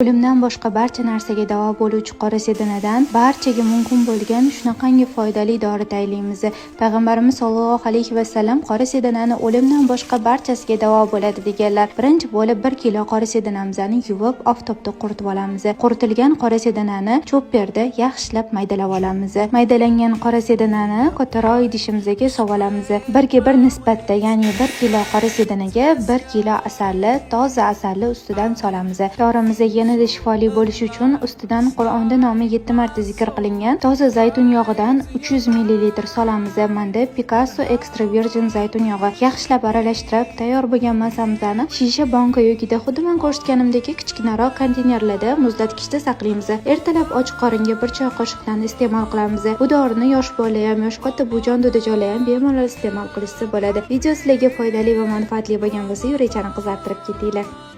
O'limdan boshqa barcha narsaga davo bo'luvchi qora sedanadan barchaga mumkin bo'lgan shunaqangi foydali dori tayinlaymiz. Payg'ambarimiz sollallohu alayhi vasallam qora sedanani o'limdan boshqa barchasiga davo bo'ladi deganlar. Birinchi bo'lib 1 kilo qora sedanamizni yuvib, oftobda quritib olamiz. Quritilgan qora sedanani chopperda yaxshilab maydalab olamiz. Maydalangan qora sedanani kattaroq idishimizga solib olamiz. 1ga 1 nisbatda, ya'ni 1 kilo qora sedanaga 1 kilo asalni, toza asalni ustidan solamiz. Dorimiz yanada shifoli bo'lishi uchun ustidan Qur'onda nomi 7 marta zikr qilingan toza zaytun yog'idan 300 ml solamiz. Manda Picasso Extra Virgin zaytun yog'i. Yaxshilab aralashtirib, tayyor bo'lgan massamizni shisha banka yokida xuddi men ko'rsatganimdek kichkinaroq konteynerlarda muzlatgichda saqlaymiz. Ertalab och qoringa 1 choy qoshiqdan iste'mol qilamiz. Bu dorini yosh bolalar ham, yosh katta buvijon, dadajonlar ham bemalol iste'mol qilishsa bo'ladi. Video sizlarga foydali va manfaatli bo'lgan bo'lsa, yurakchani qizartirib ketinglar.